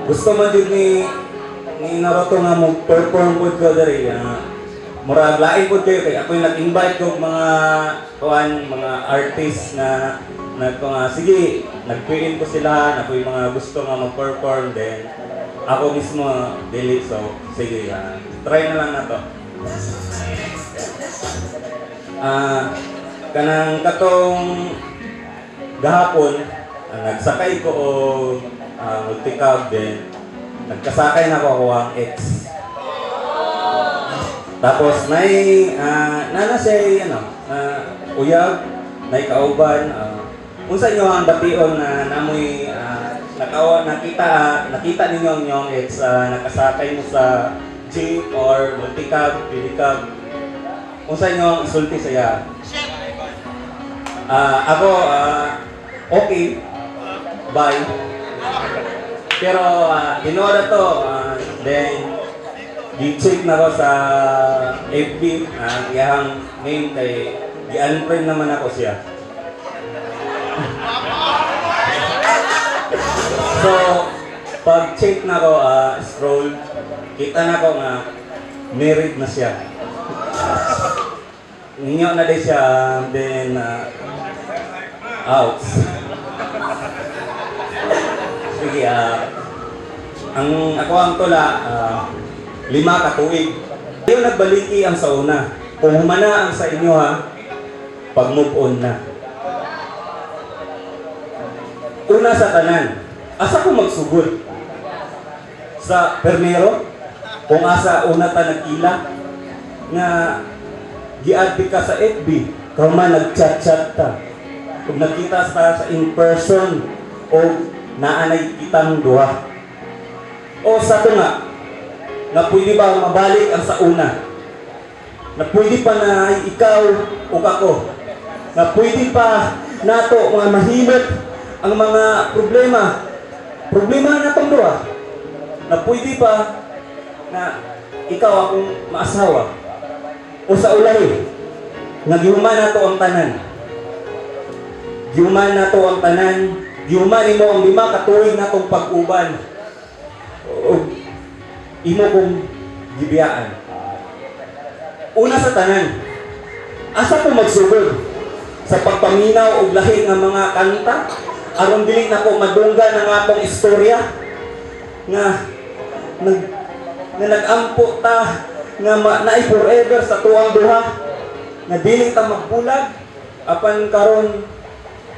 Gusto man jud ni Naruto nga mo perform pud ko diri. Murag lain pud kayo kay ako yung nag-invite ko mga kuan, mga artist na nagko nga sige, nag-PM ko sila na yung mga gusto nga mag-perform, then ako mismo dili, so sige, try na lang na to. Kanang katong gahapon, nagsakay ko og multicab, then nagkasakay na ko ako ang ex. Tapos may nana siya ano, uyab, nay kauban, unsa inyo ang bation na namoy nakawa nakita nakita ninyo ang inyong ex, nakasakay mo sa jeep or multicab, pedicab? Unsa inyo ang isulti sa iya? Ako, okay. Bye. Pero tinuod na to, then gi-check na ko sa FB ang iyang name kay gi-unfriend naman ako siya. So, pag check na ko, scroll, kita na ko nga married na siya. Ninyo na din siya, then out. Sige, ang ako ang tula, 5 ka tuig. Yung nagbaliki ang sa una. Kung humana ang sa inyo ha, pag move on na. Una sa tanan, asa ko magsugod? Sa permero? Kung asa una ta nagkila? Nga gi-add ka sa FB, kaman nag-chat-chat ta. Kung nagkita sa in person o naanay kitang duha. O sa tunga, nga pwede ba mabalik ang sa una? Na pwede pa na ikaw o ako? Na pwede pa nato nga mahimot ang mga problema. Problema na natong duha. Na pwede pa na ikaw akong maasawa. O sa ulahi, nga gihuman nato ang tanan. Gihuman nato ang tanan, gihuman nimo ang 5 ka tuig natong pag-uban. O imo kong gibiyaan. Una sa tanan, asa ko magsugod? Sa pagpaminaw og lahi nga mga kanta aron dili nako madunggan ang atong istorya nga nag-ampo ta nga naay forever sa tuang duha, nga dili ta magbulag, apan karon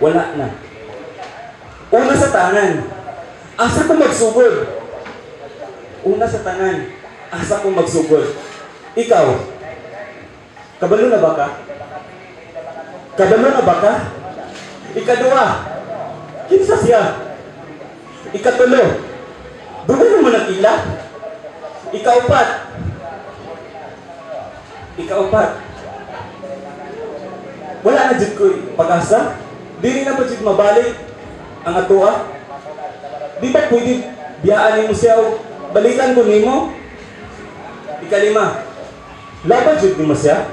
wala na. Una sa tanan, asa ko magsugod? Una sa tanan, asa ko magsugod? Ikaw, kabalo na ba ka? Kabalo na ba ka? Ikaduha, kinsa siya? Ikatulo, dugay mo nagkila? Ikaupat, ikaupat, wala na jud ko'y pag-asa? Dili na ba jud mabalik ang atoa? Di ba pwede biyaan nimo siya o balikan ko nimo? Ikalima, laban jud nimo siya?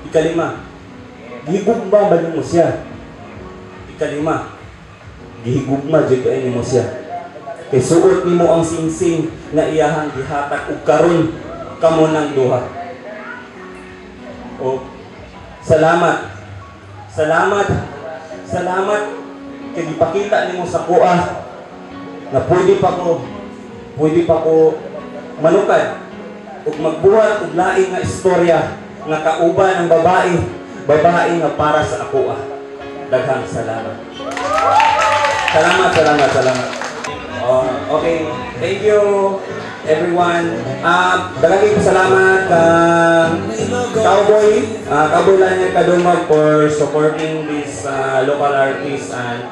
Ikalima, gihigugma ba nimo siya? Ikalima, gihigugma jud kay nimo siya? Kay suot nimo ang singsing nga iyahang gihatag ug karon kamo nang duha. O salamat. Salamat. Salamat kay gipakita nimo sa kuha na pwede pa ko manukad ug magbuhat og lain nga istorya nga kauban ang babae, babae nga para sa akoa. Daghang salamat. Salamat, salamat, salamat. Oh, okay. Thank you, everyone. Daghang salamat Cowboy, Cowboy Lanier Kadungog for supporting this local artist and